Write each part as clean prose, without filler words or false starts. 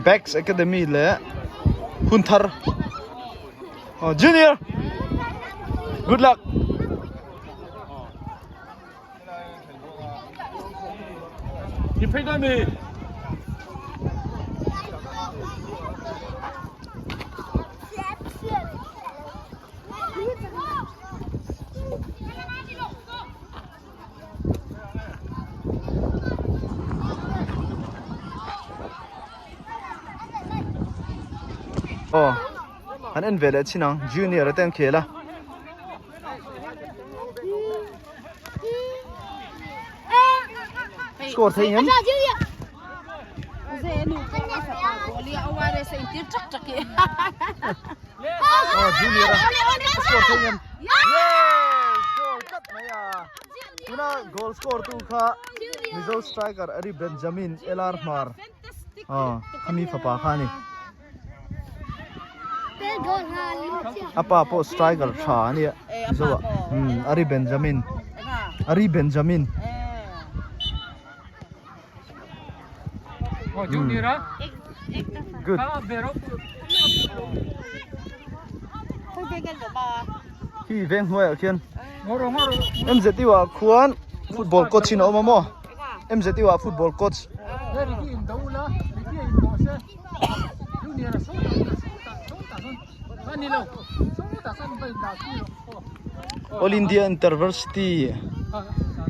Bags Academy leh hun thar aw junior good luck. Aw an en ve leh chin ang junior te an khel a. Score thei ngem? Oh, junior a. Score thei ngem? Yes! Goal tlat mai a. Tuna goal score tu kha Mizo striker Ari Benjamin LR Hmar. Oh, khami fapa kha ni. A pa pawh striker tha a nia Mizo ah umm Ari Benjamin Ari Benjamin Good Khi veng hnuai ah khian MZU ah khuan football coach in a awm a maw MZU ah football coach All India Interversity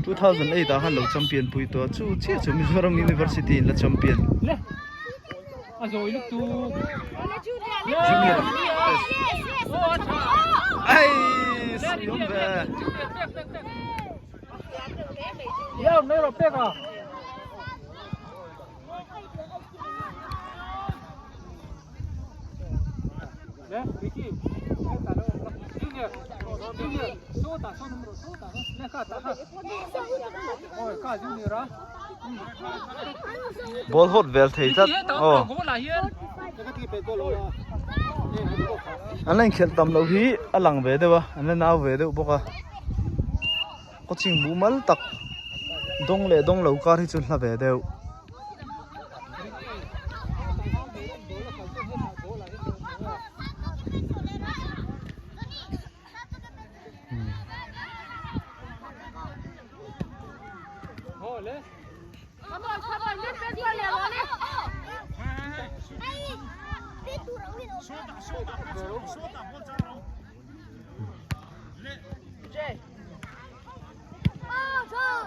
2008 ah khan lo champion pui tawh a chu chiah chu Mizoram University in la champion. Junior Ai siam ve. Ball hot vel thei tlat aw an la inkhelh tam loh hi a lang ve deuh a an la nau ve deuh bawk a coaching mumal tak dawng leh dawng lo kar hi chu hla ve deuh.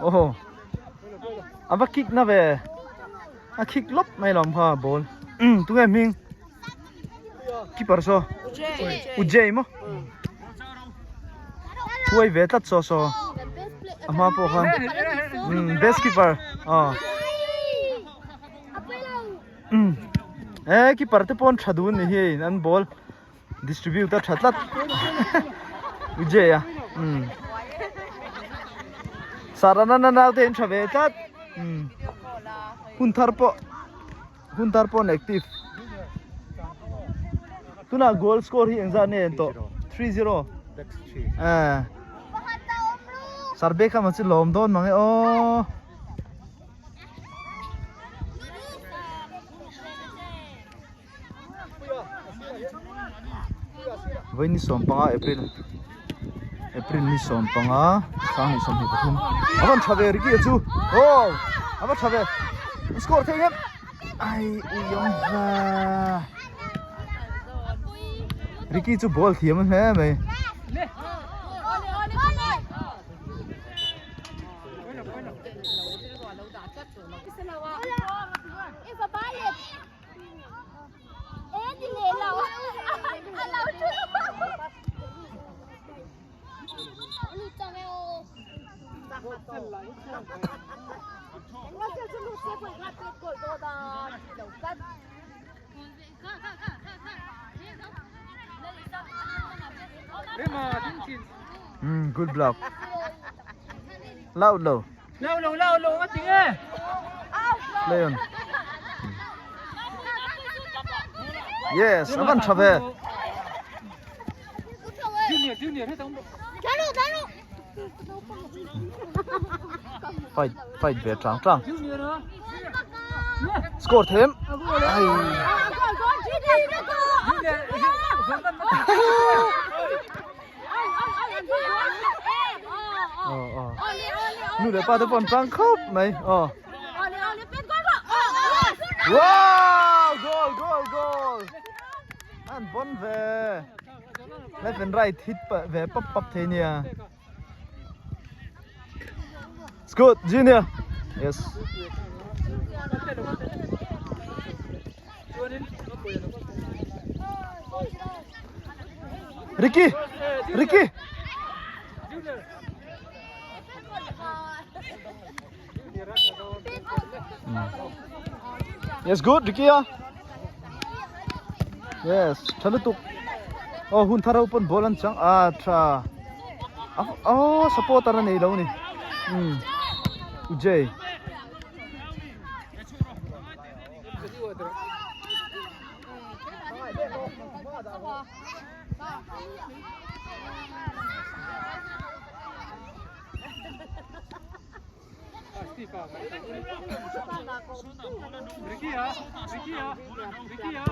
Oh a va kick na ve a kick lawp mai lo kha ball tunge hming keeper saw Ujay maw thuai ve tlat saw saw a hma pawh khan best keeper aw e keeper te pawh an tha dun ni hi an ball Distributor tha tlat Vijay a um Sarana na nau te in tha ve tlat um hun thar pawh hun thar pawh an active tuna goal score hi engzat nge an tawh 3-0 eh Sarbeka ma chu lawm dawn mang e aw. Vawi ni 15 April April ni 15 2023 a van tha ve Ricky a chu aw a va tha ve score thei ngem ai ui awm va Ricky chu ball thiam hle mai. Hmm, good block. Loud lo. Loud lo, loud lo, a ti nge. Play on. Yes, a van tha ve. Junior, junior, hết ông. Fight, fight ve tang tang. Junior hả? Score thêm. Ai. Junior, Jordan mất. Ờ ờ. Nu le pa te pon tang khop mai. Ờ. Wow, goal, goal, goal. An bon ve. Left and right hit pa ve pap pap the nia. It's good, Junior. Yes. Ricky, Ricky. Yes, good, Ricky. ah. Yes, chalutuk. Oh, hun thar ho pawn ball an chang a tha. Oh, supporter a nei lo ni. Hmm. Ujay. Ricky hả? Ricky hả? Ricky hả?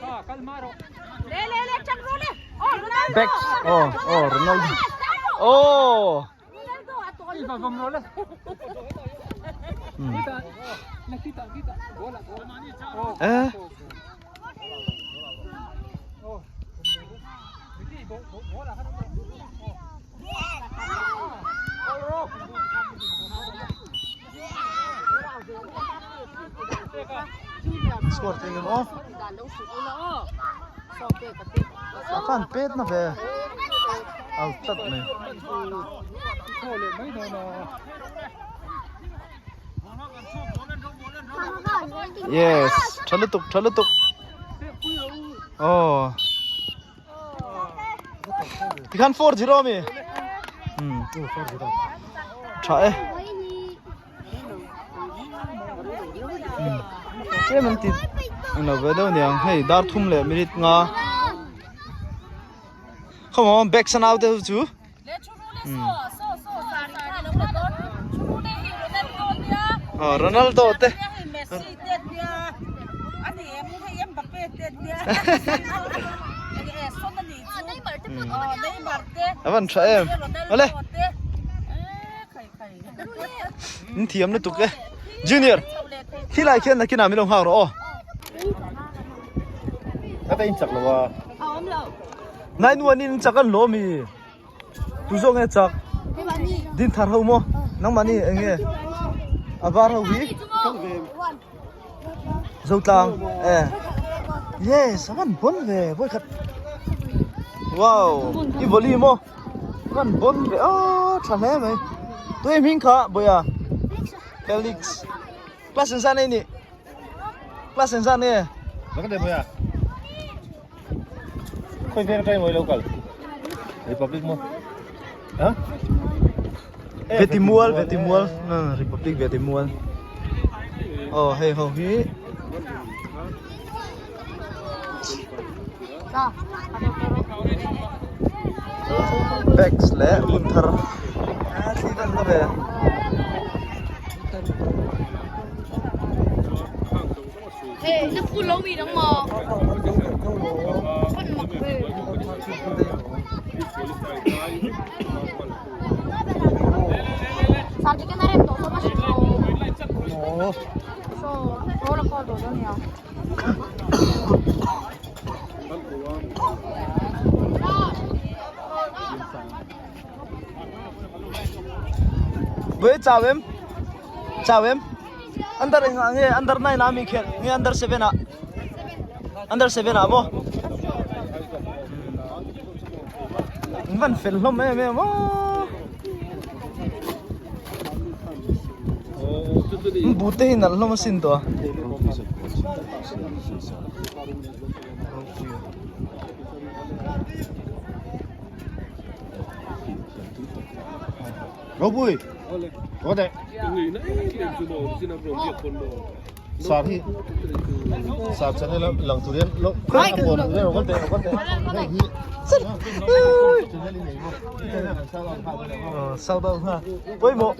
À, Calmaro. Bex. Oh, oh, Ronaldo. Oh. Đi vào vòng rồi đấy. Hmm. Kita, kita, kita. Bola, bola. Oh. Eh. Oh. Ricky, bola kan. Score thei ngam aw. A khan pet na ve. Au tlat mai. Yes, tha lutuk tha lutuk. Oh. Tikhan 4-0 mi. Hmm. Tha e. Tlem an ti englo ve deuh aniang hei dar thum leh minute nga come on back san au te chu ah Ronaldo te a van tha em awle In thiam lutuk e. Junior, khi lai khian nakinah min lo nghak rawh aw. Ka ta in chak lo a. 9-1 in chak an lawm i. Tu zawk nge chak? Din thar ho maw? Nangmahni eng nge? A var ho hi? Zotlang e. Yes, a van bawn ve vawikhat. Wow, i volley maw? A van bawn ve aw tha hle mai. Tui hming kha Bawia Felix. Class engzah nei nih? Class engzah nei e? Ka deh Bawia. Khawi veng atangin mawi lo kal? Republic maw? Ha? Vetimual, Vetimual, Republic Vetimual. Aw hei ho hi. Bags leh hun thar a thli vel na ve. Với chào em chào em under engah nge under nine ah mi khelh nge under seven ah under seven ah maw in van fel hlawm em em aw but te hi nalh hlawm asin tawh a. Ropui có thể sar hi sar channel lang tur hian lo a buan lo có thể có thể hei hi channel i nei maw channel kan shout out nghal Shout out nghal pawimawh.